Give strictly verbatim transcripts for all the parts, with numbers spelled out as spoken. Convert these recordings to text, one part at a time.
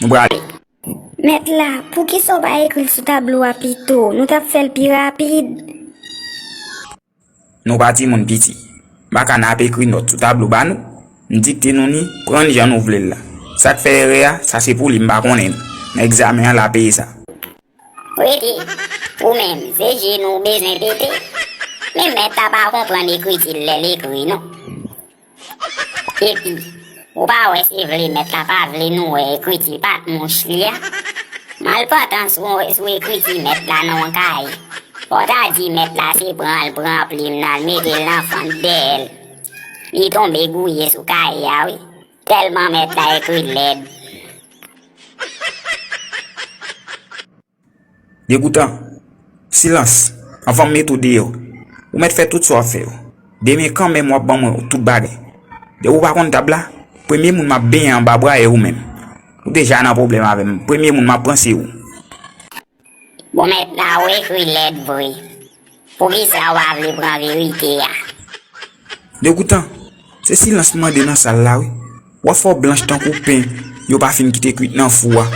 Nou prale. Mèt la, poukisa w pa ekri l sou tablo a pito? Nou t ap fè l pi rapid. Nou pa timoun piti. M pa ka nan ap ekri nòt sou tablo ba nou. M dikte nou ni, pran n jan nou vle l la. Sa k fè erè a, sa se pou li, m pa konnen l. Nan egzamen an, l a peye sa. Rete, ou menm, se je nou w bezwen pete. Men mèt la pa konprann ekriti l lè l ekri non. Epi, ou pa wè se vle mèt la pa vle nou wè ekriti pat mouch li a. Malpòtan sou, sou ekriti mèt la nan yon kaye. Fò w ta di mèt la se pran l pran plim nan l mete l nan fant dèyè l. Li tonbe gouye sou kaye a wi. Tèlman mèt la ekri lèd. Degoutan, silans, anvan m mete w deyò. Ou mèt fè tout sa w ap fè yo. Demen kanmenm w ap ban mwen tout bagay. Depi w pa konn tab la, premye moun m ap benyen anba bra e ou menm. Ou deja nan pwoblèm avè m, premye moun m ap pran se ou. Bon mèt la ou ekri lèd vre. Poukisa ou pa vle pran verite a? Degoutan, se silans m mande nan sal la wi. W ap fè w blanch tankou pen yo pa fin kite kwit nan fou a.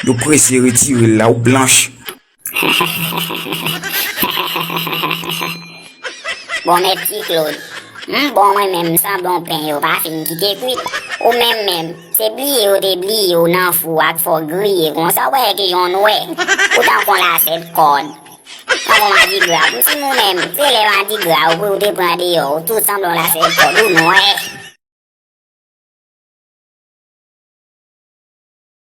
Yo prese retire l la, ou blanch. Bon mèt Ti Claude, m bon mwen menm m sanble yon pen yo pa fin kite kwit. Ou menm menm, se bliye yo te bliye w nan fou ak fò griye konsa w wè ke yon nwè. Ou tankou yon lasèt kòd. Tankou madigra, m si nou menm, se lè madigra ou pou yo te pran deyò, ou tout sanble yon lasèt kòd, ou nwè.